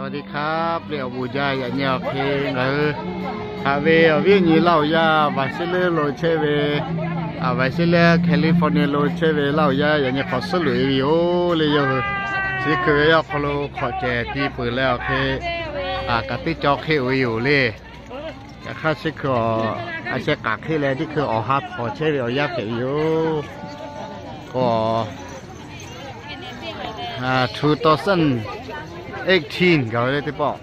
สวัสดีครับ leh awˬ bon jaˇ. Yaꞈ nyi awˬ hk'e ngaˬ hui haꞈ ve awˬ viˉ awˬ nyi Laˇ huˍ yaˇ Visalia lo chehˇ ve, Visalia California lo chehˇ ve Laˇ huˍ yaˇ yaꞈ nyi hk'awꞈ suhˉ loꞈ e ve yoˬ le. Yawˇ hui chi hkui ve yaˇ awˬ hk'aw lo hk'awꞈ cehˬ ti peuˬ leh awˬ hk'e kaꞈ teˇ caw hk'e uiˍ ve yoˬ le. Yaꞈ hk'aˇ chi hkui a sheh k'aˬ hk'e leh teˇ hkui awˬ ha hpawˍ chehˇ ve awˬ yanˇ hpehꞈ ve yoˬ. K'o, two thousand eighteen gaˬ ve le teˇ pawˆ,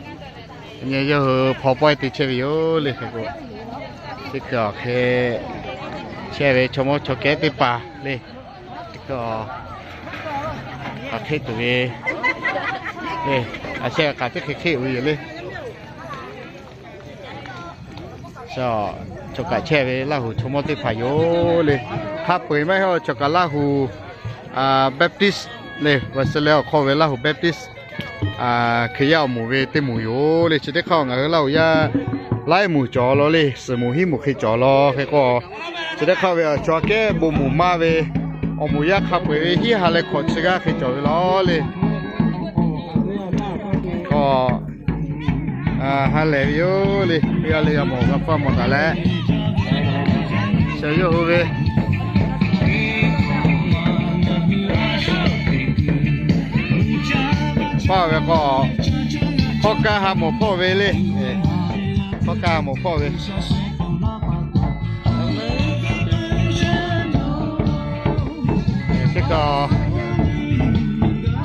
nyi yawˇ hui hpaw pawehˇ te chehˇ ve yoˬ le. Hk'e k'o, teˇ hkui awˬ hk'e chehˇ ve chaw mawˇ chaw kehˉ teˇ hpaˍ le, teˇ hkui k'aˬ hk'e tuˬ ve le, a sheh k'aˬ teˇ hk'e hk'e uiˍ ve yoˬ le. Chaw kaꞈ chehˇ ve Laˇ huˍ chaw mawˇ teˇ hpaˍ yoˬ le. Hk'a peu eˬ maˇ heˆ, chaw kaꞈ Laˇ huˍ Baptist le, Visalia awˬ hk'aw ve Laˇ huˍ Baptist Hkriꞈ yaˇ awˬ moˍ ve teˇ moˍ yoˬ le. Chi teˇ hk'aˇ ngaˬ hui Laˇ huˍ yaˇ laiˉ moˍ cawˬ law le, suhˍ moˍ hiˉ moˍ hk'e cawˬ law. Hk'e k'o, chi teˇ hk'aˇ ve awˬ chaw aꞈ kehˉ bon moˍ maˇ ve awˬ moˍ yaˇ hk'a peu eˬ ve hiˉ ha leh hkawꞈ chi g'aˇ hk'e cawˬ ve law le. K'o, ha lehˬ ve yoˬ le. Teˇ g'aˇ le g'a mawˬ g'a hpfuhˇ mawˬ taˍ leh, shaˍ yawˇ hui ve paˇ ve k'o, hkawˇ kaˇ ha mawˬ hpawˇ ve le. Hkawˇ kaˇ ha mawˬ hpawˇ ve chi kaꞈ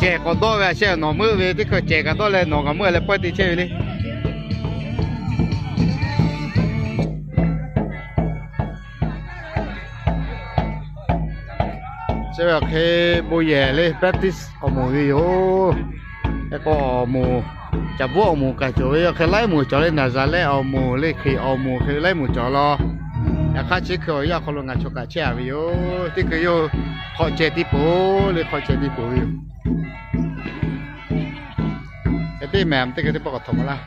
cehˬ k'awꞈ dawˇ ve a sheh nawˬ meuˆ ve teˇ hkui cehˬ kaꞈ dawˇ leh nawˬ kaꞈ meuˆ leh pawehˇ te chehˇ ve le. Chi ve awˬ hk'e bon yehˬ le Baptist awˬ moˍ ve yoˬ. Hk'e k'o awˬ moˍ, Caˍ bvuhˆ awˬ moˍ kaꞈ cawˬ ve, yawˇ hk'e laiˉ moˍ cawˬ le, Naˍzaˍrehˆ awˬ moˍ le, Hkriꞈ awˬ moˍ hk'e laiˉ moˍ cawˬ law. Yaꞈ hk'aˇ chi hkui awˬ yanˇ awˬ hk'aw lo ngaˬ chaw kaꞈ chehˇ a ve yoˬ. Teˇ hkui yawˇ hui hk'awꞈ cehˬ ti peuˬ le, hk'awꞈ cehˬ ti peuˬ ve yoˬ. Teˇ mehˍ teˇ hkui teˇ pawˆ k'awꞈ htawnˍ laˇ.